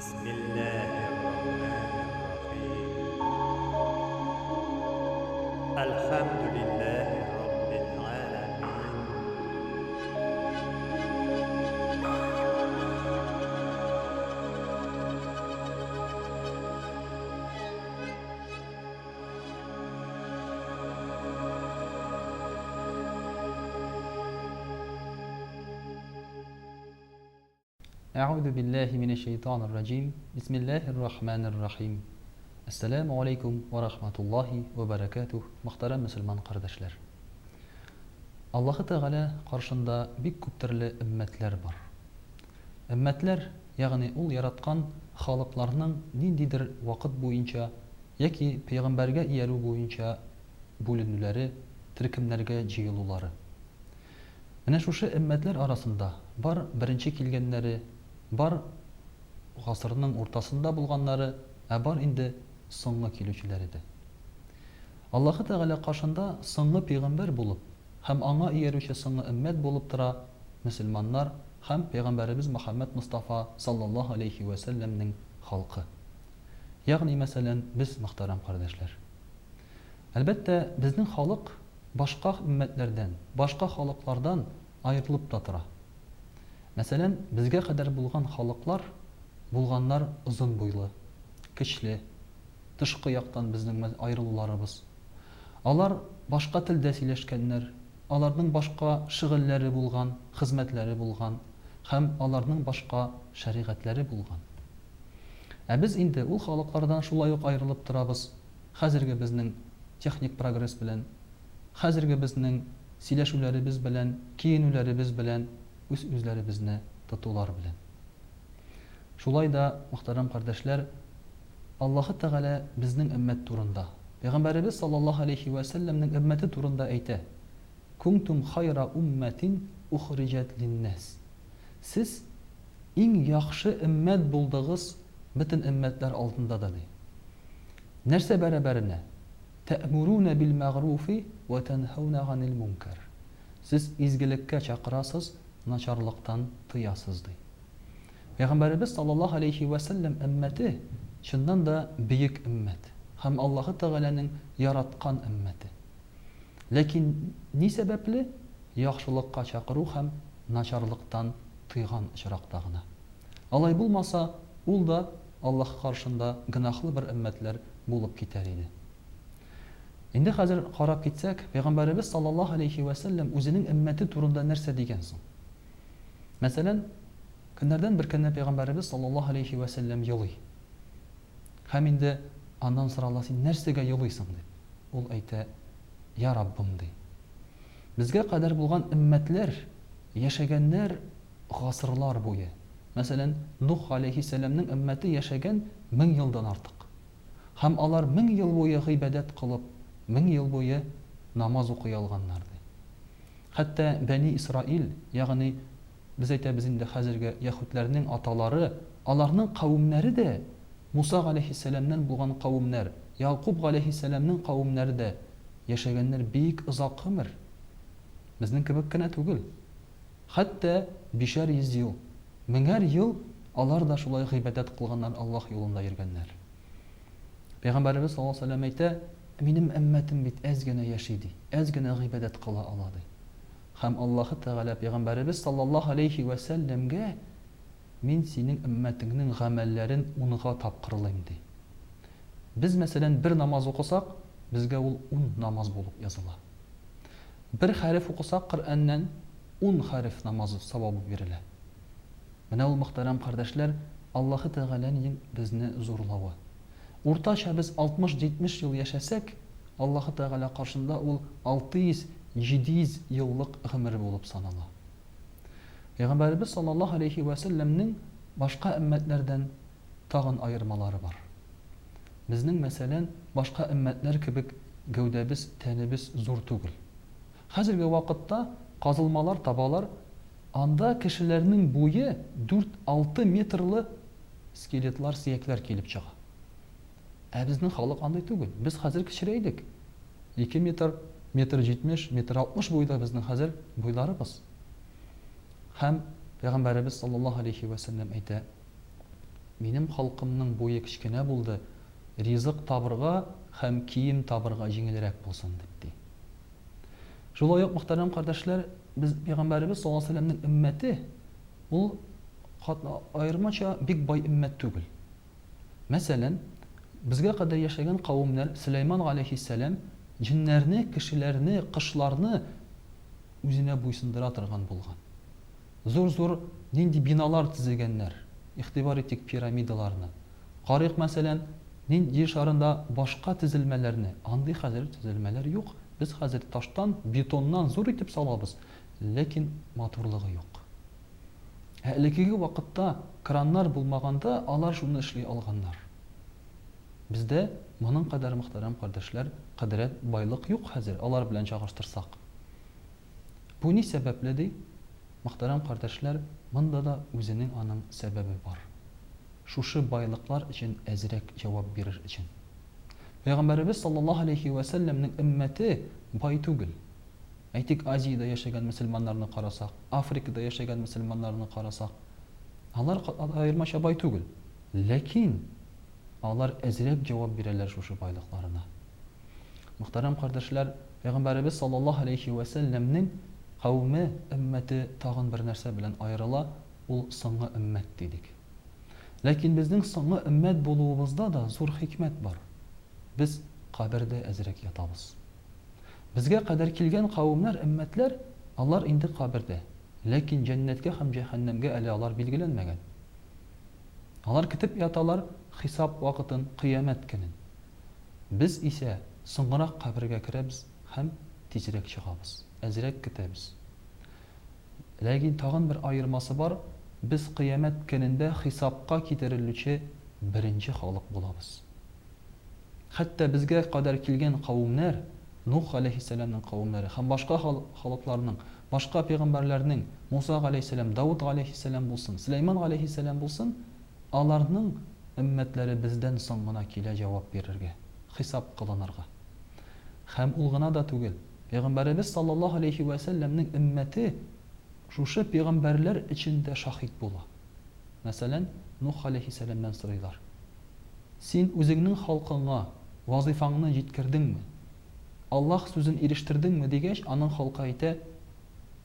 Бисмиллаһир-рахманир-рахим. Әлхәмдүлиллаһи раббил галәмин. Әгъүзү биллаһи минәш-шәйтанир раҗим. Бисмиллаһир рахманир рахим. Әссәламү алейкум вә рахматуллаһи вә бәрәкәтүһ, мөхтәрәм мөселман кардәшләр! Аллаһы Тәгалә каршында бик күп төрле өммәтләр бар. Өммәтләр, ягъни ул яраткан халыкларның ниндидер вакыт буенча яки пәйгамбәргә иярү буенча бүленүләре, төркемнәргә җыелулары. Менә шушы өммәтләр арасында бар беренче килгәннәре, бар гасырның уртасында булганнары, ә бар инде соңгы килүчеләре дә. Аллаһы Тәгалә каршында соңгы пәйгамбәр булып һәм аңа иярүче соңгы өммәт булып тора мөселманнар һәм пәйгамбәребез Мөхәммәд Мостафа саллаллаһу алейһи вә сәлләмнең халкы. Ягъни мәсәлән, без, мөхтәрәм кардәшләр. Әлбәттә, безнең халык башка өммәтләрдән, башка халыклардан аерылып та тора. Мәсәлән, безгә кадәр булган халыклар булганнар озын буйлы, көчле, тышкы яктан безнең аерылуларыбыз. Алар башка телдә сөйләшкәннәр, аларның башка шөгыльләре булган, хезмәтләре булган һәм аларның башка шәригатьләре булган. Ә без инде ул халыклардан шулай ук аерылып торабыз. Хәзерге безнең техник прогресс белән, хәзерге безнең сөйләшүләребез белән, киенүләребез белән, үз-үзләребезне тотулар белән. Шулай да, мөхтәрәм кардәшләр, Аллаһы Тәгалә безнең өммәт турында, Пәйгамбәребез саллаллаһу алейһи вә сәлләмнең өммәте турында әйтә, Кунтум хайра уммәтин ухриҗәт линнәс. Сез иң яхшы өммәт булдыгыз бөтен өммәтләр алдында да, ди. Нәрсә бәрабәренә? Тәэмүрүнә бил мәгъруфи вә тәнһәүнә ганил мункәр. Сез изгелеккә чакырасыз, начарлыктан тыясыз, ди. Пәйгамбәребез саллаллаһу алейһи вә сәлләм өммәте, чыннан да бөек өммәт һәм Аллаһы Тәгаләнең яраткан өммәте. Ләкин ни сәбәпле? Яхшылыкка чакыру һәм начарлыктан тыйган очракта гына. Алай булмаса, ул да Аллаһ каршында гөнаһлы бер өммәтләр булып китәр иде. Инде хәзер карап китсәк, Пәйгамбәребез саллаллаһу алейһи вә сәлләм үзенең өммәте турында нәрсә дигән соң? Мәсәлән, көннәрдән бер көнне Пәйгамбәребез саллаллаһу алейһи вә сәлләм елый. Һәм инде аннан сорала, син нәрсәгә елыйсың дип. Ул әйтә, Я Раббым, ди. Безгә кадәр булган өммәтләр яшәгәннәр гасырлар буе. Мәсәлән, Нух галәйһиссәламнең өммәте яшәгән 1000 елдан артык. Һәм алар 1000 ел буе гыйбадәт кылып, 1000 ел буе намаз укый алганнар, ди. Хәтта Бәни Исраил, ягъни без әйтәбез инде хәзерге яһүдләрнең аталары, аларның кавемнәре дә Муса галәйһиссәламнән булган кавемнәр, Ягъкуб галәйһиссәламнең кавемнәре дә яшәгәннәр бик озак гомер. Безнең кебек кенә түгел. Хәтта бишәр йөз ел, меңәр ел алар да шулай гыйбадәт кылганнар, Аллаһ юлында йөргәннәр. Пәйгамбәребез саллаллаһу алейһи ва сәлләм әйтә, Минем өммәтем бит әз генә яши, ди, әз генә гыйбадәт кыла ала, ди. Һәм Аллаһы Тәгалә пәйгамбәребез саллаллаһу алейһи ва сәлләмгә, Мин синең өммәтеңнең гамәлләрен унга тапкырлыйм, ди. Без, мәсәлән, бер намаз укысак, безгә ул ун намаз булып языла. Бер хәреф укысак Коръәннән, ун хәреф намазы савабы бирелә. Менә ул, мөхтәрәм кардәшләр, Аллаһы Тәгаләнең безне зурлавы. Уртача без 60-70 ел яшәсәк, Аллаһы Тәгалә каршында ул 600-700 еллык гомер булып санала. Пәйгамбәребез саллаллаһу алейһи вә сәлләмнең башка өммәтләрдән тагын аермалары бар. Безнең, мәсәлән, башка өммәтләр кебек гәүдәбез, тәнебез зур түгел. Хәзерге вакытта казылмалар табалар, анда кешеләрнең буе дүрт-алты метрлы скелетлар, сөякләр килеп чыга. Ә безнең халык андый түгел. Без хәзер кечерәйдек. Ике метр, метр җитмеш, метр алтмыш буйда безнең хәзер буйларыбыз. Һәм Пәйгамбәребез саллаллаһу алейһи вә сәлләм әйтә, Минем халкымның буе кечкенә булды, ризык табырга һәм кием табырга җиңелрәк булсын дип, ди. Шулай ук, мөхтәрәм кардәшләр, без Пәйгамбәребез саллаллаһу алейһи ва сәлләмнең өммәте, ул аермача бик бай өммәт түгел. Мәсәлән, безгә кадәр яшәгән кавемнәр, Сөләйман галәйһиссәлам җеннәрне, кешеләрне, кошларны үзенә буйсындыра торган булган. Зур-зур нинди биналар төзегәннәр, игътибар итик пирамидаларны. Карыйк, мәсәлән, нинди Җир шарында башка төзелмәләрне, андый хәзер төзелмәләр юк. Без хәзер таштан, бетоннан зур итеп салабыз, ләкин матурлыгы юк. Ә элеккеге вакытта краннар булмаганда алар шуны эшли алганнар. Бездә моның кадәр, мөхтәрәм кардәшләр, кодрәт, байлык юк хәзер, алар белән чагыштырсак. Бу ни сәбәпле, ди? Мөхтәрәм кардәшләр, монда да үзенең аның сәбәбе бар. Шушы байлыклар өчен әзрәк җавап бирер өчен. Пәйгамбәребез саллаллаһу алейһи вә сәлләмнең өммәте бай түгел. Әйтик, Азиядә яшәгән мөселманнарны карасак, Африкада яшәгән мөселманнарны карасак, алар аермача бай түгел. Ләкин алар әзрәк җавап бирәләр шушы байлыкларына. Мөхтәрәм кардәшләр, Пәйгамбәребез саллаллаһу алейһи вә сәлләмнең кавеме, өммәте тагын бер нәрсә белән аерыла, ул соңгы өммәт дидек. Ләкин безнең соңгы өммәт булуыбызда да зур хикмәт бар. Без кабердә әзрәк ятабыз. Безгә кадәр килгән кавемнәр, өммәтләр, алар инде кабердә. Ләкин җәннәткә һәм җәһәннәмгә әле алар билгеләнмәгән. Алар көтеп яталар хисап вакытын, кыямәт көнен. Без исә соңрак кабергә керәбез һәм тизрәк чыгабыз, әзрәк көтәбез. Ләкин тагын бер аермасы бар, без кыямәт көнендә хисапка китерелүче беренче халык булабыз. Хәтта безгә кадәр килгән кавемнәр, Нух галәйһиссәламнең кавемнәре һәм башка халыкларның, башка пәйгамбәрләрнең, Муса галәйһиссәлам, Давыт галәйһиссәлам булсын, Сөләйман галәйһиссәлам булсын, аларның өммәтләре бездән соң гына килә җавап бирергә, хисап кылынырга. Һәм ул гына да түгел, Пәйгамбәребез саллаллаһу алейһи вә сәлләмнең өммәте шушы пәйгамбәрләр өчен дә шаһит була. Мәсәлән, Нух галәйһиссәламнән сорыйлар. Син үзеңнең халкыңа вазыйфаңны җиткердеңме? Аллаһ сүзен ирештердеңме? дигәч, аның халкы әйтә,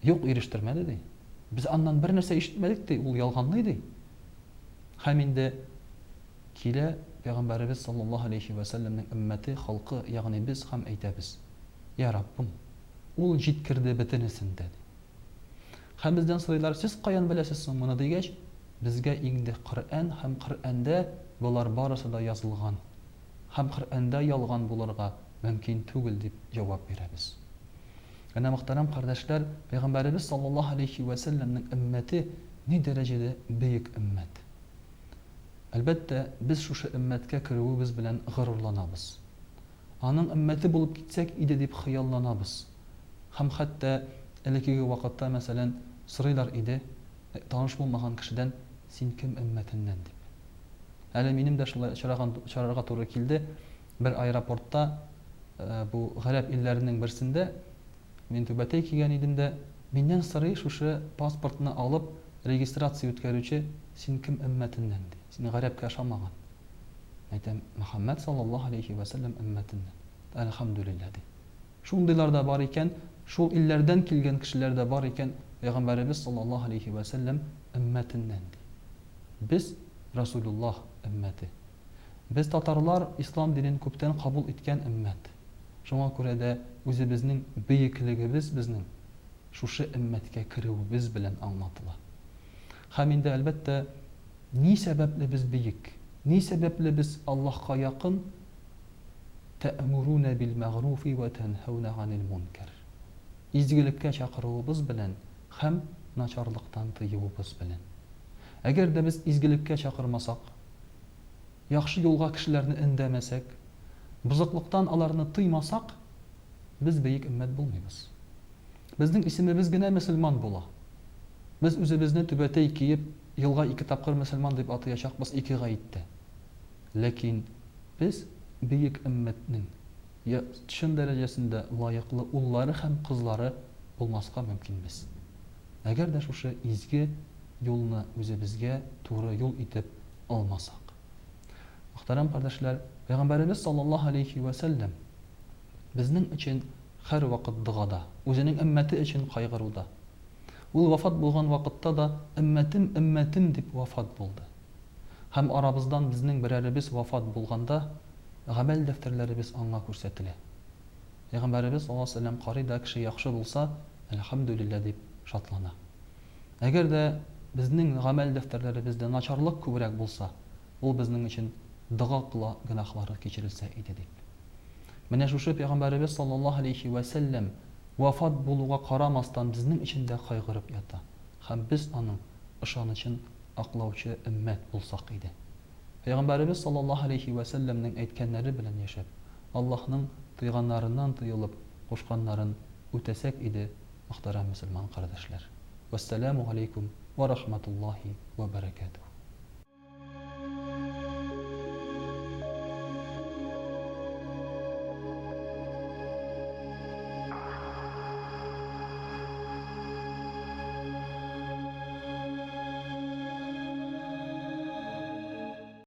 Юк, ирештермәде, ди. Без аннан бер нәрсә ишетмәдек, ди, ул ялганлый, ди. Һәм инде килә Пәйгамбәребез саллаллаһу алейһи вә сәлләмнең өммәте, халкы, ягъни без һәм әйтәбез, Йә Раббым, ул җиткерде бөтенесен дә, ди. Һәм бездән сорыйлар, Сез каян беләсез соң моны, дигәч, Безгә иңде Коръән һәм Коръәндә болар барысы да язылган. Һәм Коръәндә ялган булырга мөмкин түгел, дип җавап бирәбез. Әнә, мөхтәрәм кардәшләр, Пәйгамбәребез саллаллаһу алейһи вә сәлләмнең өммәте ни дәрәҗәдә бөек өммәт. Әлбәттә, без шушы өммәткә керүебез белән горурланабыз. Аның өммәте булып китсәк иде дип хыялланабыз. Һәм хәтта элеккеге вакытта, мәсәлән, сорыйлар иде, таныш булмаган кешедән, Син кем өммәтеннән? дип. Әле минем дә шулай очраган, очрарга туры килде. Бер аэропортта, бу гарәп илләренең берсендә, мин түбәтәй кигән идем дә, миннән сорый шушы паспортны алып, регистрация үткәрүче, Син кем өммәтеннән? ди. Син гарәпкә ошамаган. Әйтәм, Мөхәммәд саллаллаһу алейһи вә сәлләм өммәтеннән. Әлхәмдүлилләһ, ди. Шундыйлар да бар икән, шул илләрдән килгән кешеләр дә бар икән, Пәйгамбәребез саллаллаһу алейһи вә сәлләм өммәтеннән, ди. Без, Расулуллаһ өммәте. Без, татарлар, ислам динен күптән кабул иткән өммәт. Шуңа күрә дә үзебезнең бөеклегебез безнең шушы өммәткә керүебез белән аңлатыла. Һәм инде, әлбәттә, ни сәбәпле без бөек? Ни сәбәпле без Аллаһка якын? Тәэмүрүнә бил мәгъруфи вә тәнһәүнә ганил мункәр. Изгелеккә чакыруыбыз белән һәм начарлыктан тыюыбыз белән. Әгәр дә без изгелеккә чакырмасак, яхшы юлга кешеләрне өндәмәсәк, бозыклыктан аларны тыймасак, без бөек өммәт булмыйбыз. Безнең исемебез генә мөселман була. Без үзебезне түбәтәй киеп, елга ике тапкыр мөселман дип атыячакбыз ике гаеттә. Ләкин без бөек өммәтнең чын дәрәҗәсендә лаеклы уллары һәм кызлары булмаска мөмкинбез. Әгәр дә шушы изге юлны үзебезгә туры юл итеп алмасак. Мөхтәрәм кардәшләр, Пәйгамбәребез саллаллаһу алейһи вә сәлләм безнең өчен һәрвакыт догада, үзенең өммәте өчен кайгыруда. Ул вафат булган вакытта да өммәтем, өммәтем дип вафат булды. Һәм арабыздан безнең берәребез вафат булганда, гамәл дәфтәрләребез аңа күрсәтелә. Пәйгамбәребез саллаллаһу алейһи ва сәлләм карый да, кеше яхшы булса, әлхәмдүлилләһ дип шатлана. Әгәр дә безнең гамәл дәфтәрләребездә начарлык күбрәк булса, ул безнең өчен дога кыла, гөнаһлары кичерелсә иде дип. Менә шушы Пәйгамбәребез саллаллаһу алейһи вә сәлләм вафат булуга карамастан безнең өчен дә кайгырып ята һәм без аның ышанычын аклаучы өммәт булсак иде. Пәйгамбәребез саллаллаһу алейһи вә сәлләмнең әйткәннәре белән яшәп, Аллаһның тыйганнарыннан тыелып, кушканнарын үтәсәк иде, мөхтәрәм мөселман кардәшләр. Вәссәламү галәйкүм вә рахматуллаһи вә бәрәкәтүһ.